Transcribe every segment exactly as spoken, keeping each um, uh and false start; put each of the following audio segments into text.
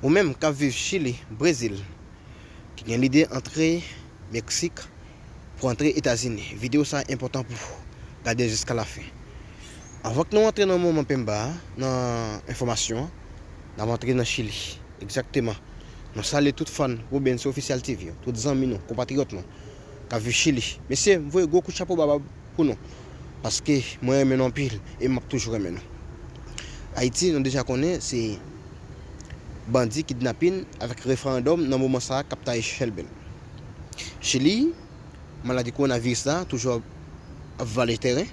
Ou menm k ap viv Chili, Brezil, ki gen lide antre Meksik pou antre Etazini, videyo sa a enpòtan pou w gade l jiska lafen. Anvan k nou antre nan moman penba a, nan enfòmasyon an, n ap antre nan Chili. Egzakteman. Nou salye tout fan Robens Official T V yo, tout zanmi nou, konpatriyòt nou, k ap viv Chili. Mesye, m voye gwo kout chapo ba pou nou, paske mwen renmen nou anpil e m ap toujou renmen nou. Ayiti, nou deja konnen, se bandi, kidnapin avèk referandòm nan moman sa a k ap taye chèlbè l. Chili, maladi kowonaviris la toujou ap, ap vale tèren,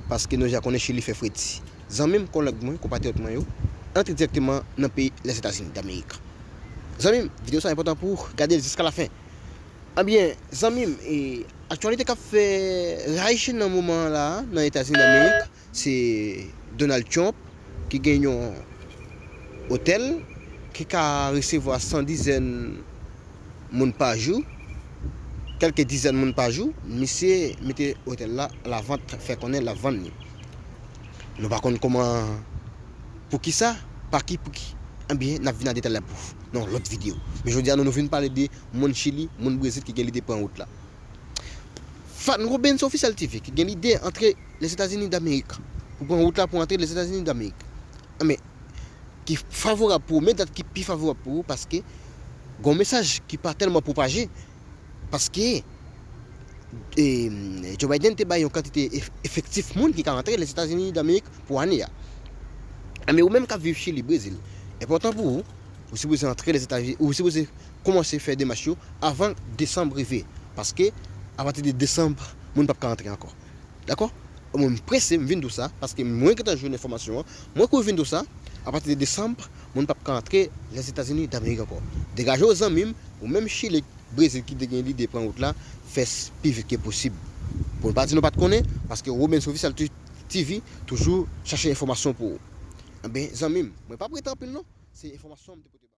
paske nou deja konnen Chili fè fredi. Zanmi m, kolèg mwen, konpatriyòt mwen yo, antre dirèkteman nan peyi Lèzetazini Damerik. Zanmi m, videyo sa enpòtan pou ou, gade l jiska lafen. Ebyen, zanmi m, e, aktyalite k ap fè raj nan moman an la a, nan Etazini Damerik, se Donald Trump ki gen yon otèl ki ka resevwa san dizèn moun pa jou, kèlke dizèn moun pa jou, misye mete otèl la alavant, fè konnen l ap vann li. Nou pa konn kòman, poukisa, pa ki, pou ki. Ebyen, n ap vin a detay la pou w nan yon lòt videyo. Men jodi a, nou, nou vin pale de moun Chili, moun Brezil ki gen lide pran wout la. Fan Robens Official T V ki gen lide antre Lèzetazini Damerik, pou pran wout la pou antre Lèzetazini Damerik. Ebyen, ki favorab pou ou, men dat ki pi favorab pou ou, paske gen yon mesaj ki pa tèlman pwopaje, paske, e, Joe Biden te bay yon kantite ef-, efektif moun ki ka antre Lèzetazini Damerik pou ane a. Ebyen, ou menm k ap viv Chili, Brezil, enpòtan pou ou, ou sipoze antre Lèzetazini, ou sipoze kòmanse fè demach yo avan desanm rive, paske apati de desanm, moun p ap ka antre ankò. Dakò? Mwen, m prese, m vin di w sa, paske mwen gentan jwenn enfòmasyon an, mwen kouri vin di w sa, apati de desanm, moun p ap ka antre Lèzetazini Damerik ankò. Degaje w, zanmi m, ou menm Chili, Brezil ki te gen lide pran wout la, fè s-, pi vit ke posib. Pou n pa di nou pa t konnen, paske Robens Official T-, T V toujou chache enfòmasyon pou ou. Ebyen, zanmi m, mwen p ap rete anpil non, se enfòmasyon m te pote ba ou.